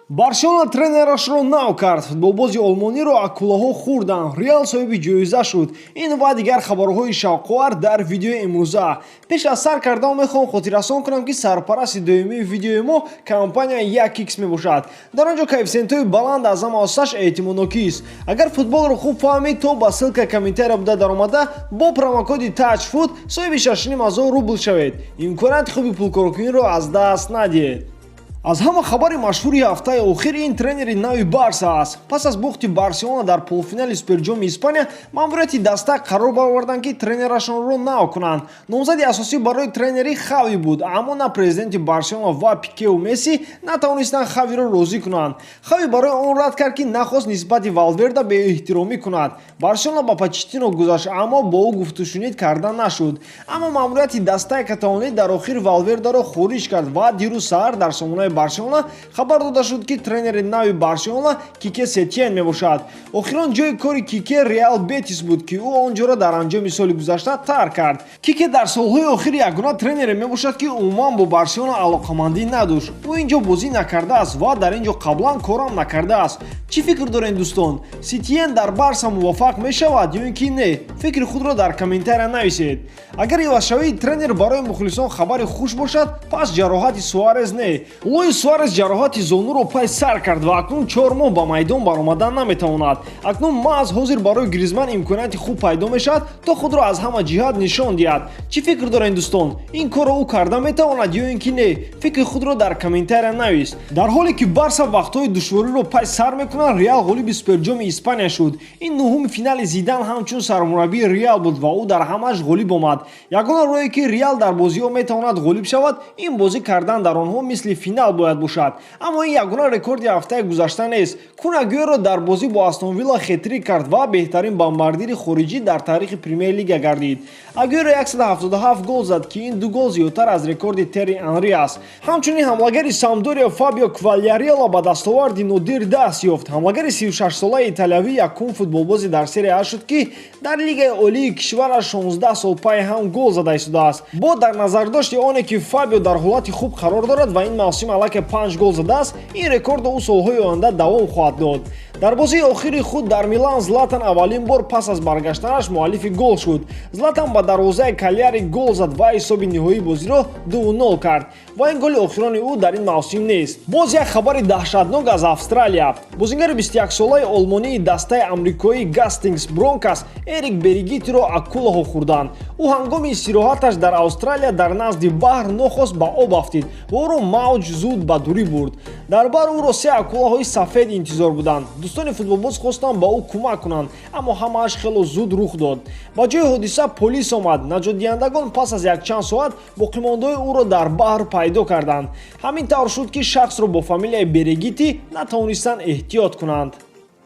Барселона тренерашро нав кард. Футболбози олмониро акулаҳо хӯрданд. Реал соҳиби ҷоиза шуд. Ин ва дигар хабарҳои шавқовар дар видеои имрӯза. Пеш аз сар кардан мехоҳам хотиррасон кунам, ки сарпарасти доимии видеои мо компания 1x мебошад. Дар он ҷо коэффисиентҳои баланд, аз ҳама осаш эътимоднокист. Агар футболро хуб фаҳмед, то ба ссылка комментария буда даромада, бо промокоди TAJFOOT соҳиби 6 ҳазор рубл шавед. Имконияти хуби пулкоркуниро аз даст надиҳед. Аз ҳама хабари машҳури ҳафтаи охир ин тренери нави Барса аст. Пас аз бохти Барселона дар полуфинали Суперҷоми Испания маъмурияти даста қарор бароварданд, ки тренерашонро нав кунанд. Номзади асосӣ барои тренерӣ Хави буд, аммо на президенти Барселона ва Пикеу Месси натавонистанд Хавиро розӣ кунанд. Хави барои он рад кард, ки нахост нисбати Валверда беэҳтиромӣ кунад. Барселона ба Почеттино гузашт, аммо бо ӯ гуфтушунид карда нашуд. Аммо маъмурияти дастаи каталонӣ дар охир Валвердаро хориҷ кард ва дирӯз саҳар дар сомонаи Барселона хабар дода шуд, ки тренери нави Барселона Кике Сетиен мебошад. Охирон ҷои кори Кике Реал Бетис буд, ки ӯ он ҷоро дар анҷоми соли гузашта тарк кард. Кике дар солҳои охир ягона тренере мебошад, ки умуман бо Барселона алоқамандӣ надошт. Ӯ ин ҷо бозӣ накардааст ва дар ин ҷо қаблан корам накардааст. Чӣ фикр доред, дӯстон? Сетиен дар Барса муваффақ мешавад ё ин ки не? Фикри худро дар комментария нависед. Агар ивазшавии тренер барои мухлисон хабари хуш бошад, пас ҷароҳати Суарез не. Луис Суарез ҷароҳати зонуро пай сар кард ва акнун 4 моҳ ба майдон баромадан наметавонад. Акнун маҳз ҳозир барои Гризман имконияти хуб пайдо мешавад, то худро аз ҳама ҷиҳат нишон диҳад. Чӣ фикр доред, дӯстон? Ин корро ӯ карда метавонад ё ин ки не? Фикри худро дар комментария навис. Дар ҳоле ки Барса вақтҳои душвориро пай сар мекунад, Реал ғолиби Суперҷоми Испания шуд. Ин нуҳуми финали Зидан ҳамчун сармураббии Реал буд ва ӯ дар ҳамааш ғолиб омад. Ягона роҳе, ки Реал дар бозиҳо метавонад ғолиб шавад, ин бозӣ кардан дар онҳо мисли финал бояд бошад. Аммо ин ягона рекорди ҳафтаи гузашта нест. Кун Агуэро дар бозӣ бо Астон Вилла хет-трик кард ва беҳтарин бомбардири хориҷӣ дар таърихи Премер-лига гардид. Агуэро 177 гол зад, ки ин ду гол зиёдтар аз рекорди Терри Анри аст. Ҳамчунин ҳамлагари Самдория Фабио Квалиарелла ба дастоварди нодир даст ёфт. Ҳамлагари 36-солаи италиявӣ якум футболбози дар Серия А шуд, ки дар лигаи олии кишвараш 16 сол пай ҳам гол зада истодааст. Бо дар назардошти оне, ки Фабио дар ҳолати хуб қарор дорад ва ин мавсим аллакай панҷ гол задааст, ин рекордро ӯ солҳои оянда давом хоҳад дод. Дар бозии охири худ дар Милан Златан аввалин бор пас аз баргаштанаш муаллифи гол шуд. Златан ба дарвозаи Калиари гол зад ва ҳисоби ниҳоии бозиро 2-0 кард ва ин голи охирони ӯ дар ин мавсим нест. Боз як хабари даҳшатнок аз Австралия. Бозингари 21-солаи олмонии дастаи амрикоии Гастингс Бронкас Эрик Беригитиро акулаҳо хӯрданд. Ӯ ҳангоми истироҳаташ дар Австралия дар назди баҳр нохост ба об афтид ва ӯро мавҷ зуд ба дурӣ бурд. Дар баҳр ӯро се акулаҳои сафед интизор буданд. Дӯстони футболбоз хостанд ба ӯ кӯмак кунанд, аммо ҳамааш хело зуд рух дод. Ба ҷои ҳодиса полис омад. Наҷотдиҳандагон пас аз якчанд соат боқимондаҳои ӯро дар баҳр пайдо карданд. Ҳамин тавр шуд, ки шахсро бо фамилияи Берегити натавонистанд эҳтиёт кунанд.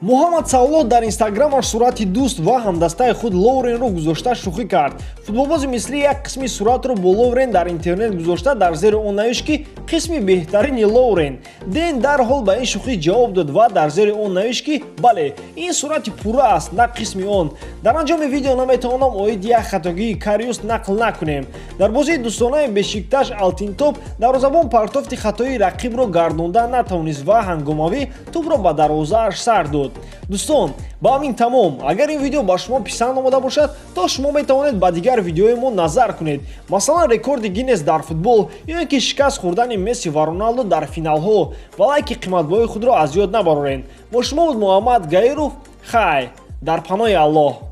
Муҳаммад Салоҳ дар Инстаграмаш сурати дӯст ва ҳамдастаи худ Ловренро гузошта, шӯхӣ кард. Футболбози мисрӣ як қисми суратро бо Ловрен дар интернет гузошта, дар зери он навишт, ки қисми беҳтарини Ловрен. Ден дарҳол ба ин шӯхӣ ҷавоб дод ва дар зери он навишт, ки бале, ин сурати пурра аст, на қисми он. Дар анҷоми видео наметавонам оид як хатогии Кариус нақл накунем. Дар бозии дӯстонаи Бешикташ Алтинтоп дарвозабон партофти хатои рақибро гардонда натавонист ва ҳангомавӣ тӯбро ба дарвозааш сар дод. Дӯстон, ба ҳамин тамом. Агар ин видео ба шумо писанд омода бошад, то шумо метавонед ба дигар видеои мо назар кунед, масалан, рекорди Гиннес дар футбол ё ин ки шикаст хӯрдани Месси ва Роналдо дар финалҳо, ва лайки қиматбоҳои худро аз ёд набароред. Бо шумо буд Муҳаммад Гаиров. Хай, дар паноҳи Аллоҳ.